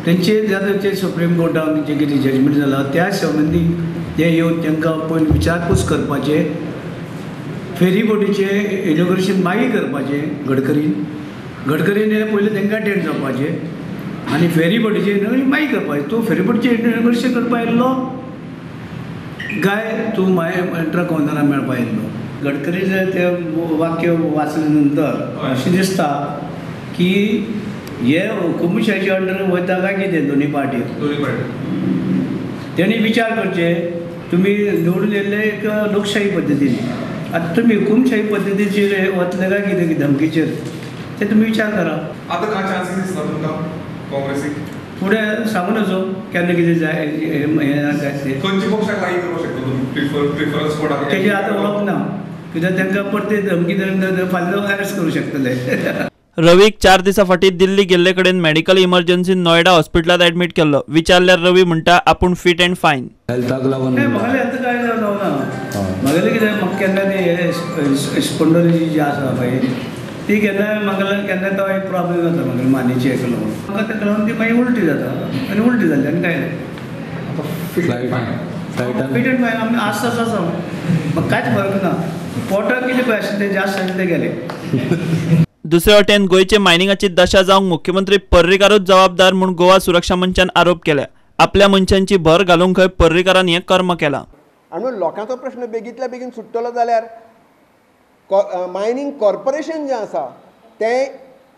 तेंचे जाता सुप्रीम कोर्टान जें कितें जजमेंट जाला त्या संबंदी ते येवन तांकां पयलीं विचारपूस करपाचें, फेरी बोटीचें इनॉग्रेशन मागीर करपाचें. गडकरीन पयलीं तांकां अटेंड जावपाचें आनी फेरी बोटीचें इनॉग्रेशन मागीर करपाचें. तूं फेरी बोटीचें इनॉग्रेशन करपा आयिल्लो काय तूं मागीर ट्रक ओनराक मेळपा आयिल्लो? गडकरीचें तें वाक्य वाचले नंतर अशें दिसता की हे हुकुमशाहीच्या अंडर वयता काय कितें दोनी पार्टी. तेणी विचार करचे, तुमी निवडून येयल्ले एक लोकशाही पद्दतीन, आतां तुमी हुकुमशाही पद्दतीचेर वतले काय कितें धमकीचेर ते तुमी विचार करा. आतां काय चान्सीस दिसता तुमकां काँग्रेसीक? फुडें सांगू नजो केन्ना कितें जाय हें काय तें. खंयच्या पक्षाक लागीं करूंक शकता तुमी प्रिफरन्स कोणाक? तेजेर आतां उलोवप ना, कित्याक तांकां परते धमकी दिवन फाल्यां अरेस्ट करूं शकतले. रवीक 4 दिसां फाटीं दिल्ली गेल्ले कडेन मेडिकल इमर्जन्सीन नोएडा हॉस्पिटलांत ऍडमीट केल्लो. विचारल्यार रवी म्हणटा आपूण फिट अँड फायन. हेल्थाक लागून म्हागेलें हेल्थ कांय जावना. म्हागेलें कितें म्हाका केन्ना ती स्पोंडोलॉजी जी आसा पळय ती केन्नाय म्हाका केन्ना तो एक प्रॉब्लेम जाता म्हागेले मानेची हेका लागून. म्हाका ताका लागून ती मागीर उल्टी जाता आनी उल्टी जाली आनी कांय ना. फिट अँड फायन आमी आसता आसा, म्हाका कांयच फरक ना. पोटाक कितें पळय आशिल्लें तें जास्त आशिल्लें तें गेलें. दुसरे वटेन गोंयचे मायनिंगाची दशा जावंक मुख्यमंत्री पर्रीकारूच जबाबदार म्हूण गोवा सुरक्षा मंचान आरोप केल्या. आपल्या मनशांची भर घालूंक खंय पर्रीकारान हें कर्म केलां. आनी लोकांचो प्रश्न बेगींतल्या बेगीन सुट्टलो जाल्यार मायनींग कॉर्पोरेशन जें आसा तें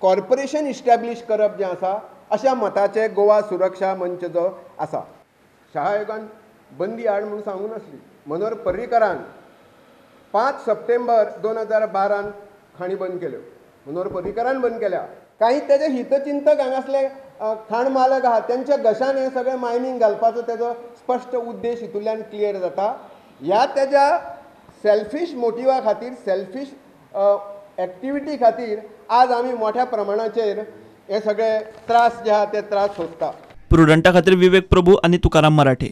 कॉर्पोरेशन इस्टॅब्लीश करप जें आसा अशा मताचें गोवा सुरक्षा मंच जो आसा. शाहा आयोगान बंदी हाड म्हणून सांगूं नासली. मनोहर पर्रीकारान 5 सप्टेंबर 2012 खाणी बंद केल्यो. मनोहर पर्रीकारान बंद केल्या. काही तेजे हितचिंतक हांगासले खाण मालक आहा तेंच्या घशान हें सगळें मायनींग घालपाचो तेजो स्पश्ट उद्देश हितूंतल्यान क्लियर जाता. ह्या तेज्या सेल्फीश मोटिवा खातीर, सेल्फीश एक्टिविटी खातीर आज आमी मोठ्या प्रमाणाचेर हे सगळे त्रास जे आहा ते त्रास सोंसता. प्रुडंटा खातीर विवेक प्रभू आनी तुकाराम मराठे.